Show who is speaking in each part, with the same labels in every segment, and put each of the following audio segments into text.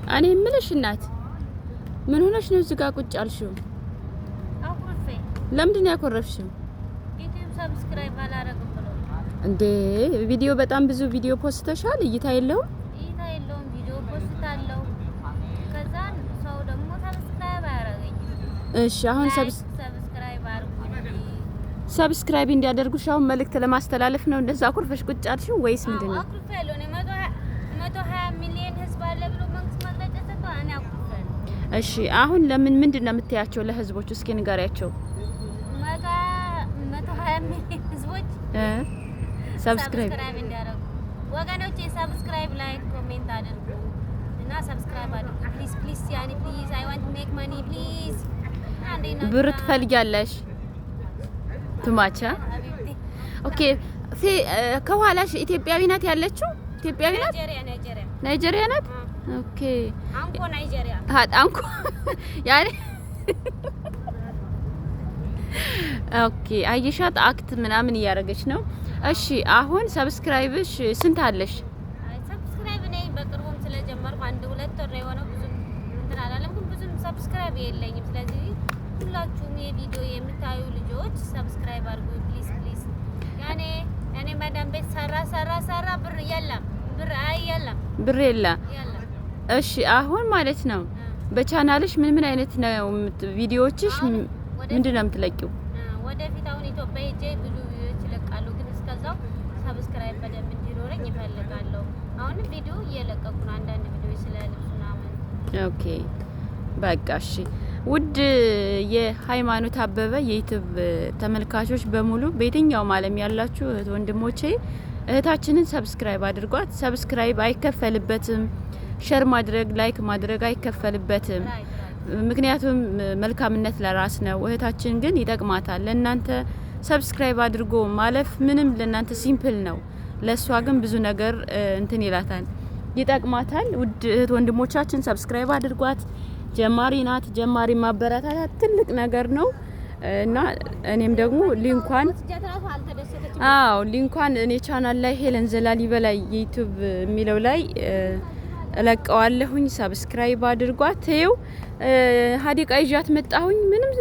Speaker 1: እኔ የምልሽ እናት፣ ምን ሆነሽ ነው እዚህ ጋር ቁጭ ያልሽው?
Speaker 2: አኩርፌ።
Speaker 1: ለምንድን ነው ያኮረፍሽው?
Speaker 2: ዩቲዩብ subscribe አላረግም ብሎ።
Speaker 1: እንዴ፣ ቪዲዮ በጣም ብዙ ቪዲዮ ፖስተሻል፣ እይታ የለውም።
Speaker 2: እይታ የለውም። ቪዲዮ post አለው። ከዛ ሰው ደግሞ subscribe አያረገኝም።
Speaker 1: እሺ፣ አሁን
Speaker 2: like subscribe አድርጉኝ።
Speaker 1: Subscribe እንዲያደርጉሽ አሁን መልእክት ለማስተላለፍ ነው እንደዛ አኩርፈሽ ቁጭ ያልሽው ወይስ ምንድን ነው?
Speaker 2: አኩርፌ ያለው እኔ 120 ሚሊዮን ህዝብ አለ ብሎ መንግስት መግለጫ ሰጥቷል። እኔ አኩርፌያለሁ።
Speaker 1: እሺ፣ አሁን ለምን ምንድን ነው የምትያቸው ለህዝቦች? እስኪ ንገሪያቸው።
Speaker 2: 120 ሚሊዮን ህዝቦች
Speaker 1: Subscribe
Speaker 2: Subscribe እንዲያደርጉ ወገኖች፣ subscribe፣ like፣ comment አድርጉ እና subscribe አድርጉ please, please። ያኔ please, I want make money, please።
Speaker 1: ብር ትፈልጊያለሽ? Too much.
Speaker 2: حبيبتي።
Speaker 1: Okay፣ ከኋላሽ ኢትዮጵያዊ ናት ያለችው? ኢትዮጵያዊ ናት?
Speaker 2: ናይጄሪያ፣ ናይጄሪያ።
Speaker 1: ናይጄሪያ ናት። Okay.
Speaker 2: አንኮ ናይጄሪያ።
Speaker 1: አንኮ ያኔ okay፣ አየሻት፣ act ምናምን እያደረገች ነው። እሺ፣ አሁን subscribe ሽ ስንት አለሽ?
Speaker 2: አይ፣ subscribe እኔ በቅርቡም ስለጀመርኩ አንድ 2 ወር ነው የሆነው። ብዙም እንትን አላለም፣ ግን ብዙም subscribe የለኝም። ስለዚህ ሁላችሁም የቪዲዮ የምታዩ ልጆች subscribe አድርጉ please, please። ያኔ እኔ መዳም ቤት ሰራ ሰራ ሰራ፣ ብር የለም፣ ብር አይ የለም።
Speaker 1: ብር የለ።
Speaker 2: የለም።
Speaker 1: እሺ፣ አሁን ማለት ነው በቻናልሽ ምን ምን አይነት ነው ቪዲዮዎችሽ?
Speaker 2: አሁን ወደፊት
Speaker 1: ምንድን ነው የምትለቂው?
Speaker 2: ወደፊት አሁን ኢትዮጵያ ሄጄ ብዙ ቪዲዮዎች ይለቃሉ፣ ግን እስከዛው subscribe በደንብ እንዲኖረኝ ይፈልጋለሁ። አሁንም ቪዲዮ እየለቀቁ ነው፣ አንዳንድ ቪዲዮ ስለ ልብስ ምናምን።
Speaker 1: Okay፣ በቃ እሺ። ውድ የሃይማኖት አበበ የዩቲዩብ ተመልካቾች በሙሉ፣ በየትኛውም ዓለም ያላችሁ እህት ወንድሞቼ፣ እህታችንን subscribe አድርጓት። Subscribe አይከፈልበትም። Share ማድረግ፣ like ማድረግ አይከፈልበትም። ምክንያቱም መልካምነት ለራስ ነው። እህታችን ግን ይጠቅማታል። ለእናንተ subscribe አድርጎ ማለፍ ምንም ለእናንተ simple ነው። ለእሷ ግን ብዙ ነገር እንትን ይላታል፣ ይጠቅማታል። ውድ እህት ወንድሞቻችን፣ subscribe አድርጓት። ጀማሪ ናት። ጀማሪ ማበረታታት ትልቅ ነገር ነው እና እኔም ደግሞ ሊንኳን አዎ፣ ሊንኳን እኔ ቻናል ላይ ሄለን ዘላሊበላ የዩቲዩብ የሚለው ላይ እለቀዋለሁኝ። Subscribe አድርጓት። ይኸው حديقة ይዣት መጣሁኝ። ምንም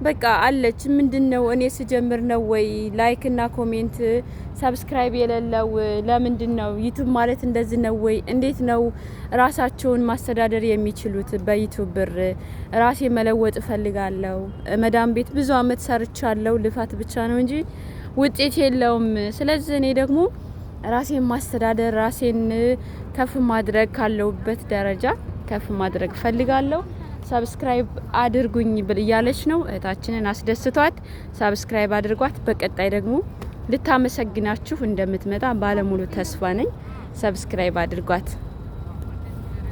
Speaker 1: በቃ አለች። ምንድን ነው፣ እኔ ስጀምር ነው ወይ like እና comment subscribe የሌለው? ለምንድን ነው? ዩቲዩብ ማለት እንደዚህ ነው ወይ? እንዴት ነው ራሳቸውን ማስተዳደር የሚችሉት በዩቲዩብ ብር? ራሴ መለወጥ እፈልጋለሁ። መዳም ቤት ብዙ አመት ሰርቻለሁ። ልፋት ብቻ ነው እንጂ ውጤት የለውም። ስለዚህ እኔ ደግሞ ራሴን ማስተዳደር፣ ራሴን ከፍ ማድረግ፣ ካለሁበት ደረጃ ከፍ ማድረግ እፈልጋለሁ። Subscribe አድርጉኝ ብል እያለች ነው። እህታችንን አስደስቷት፣ subscribe አድርጓት። በቀጣይ ደግሞ ልታመሰግናችሁ እንደምትመጣ ባለሙሉ ተስፋ ነኝ። Subscribe አድርጓት።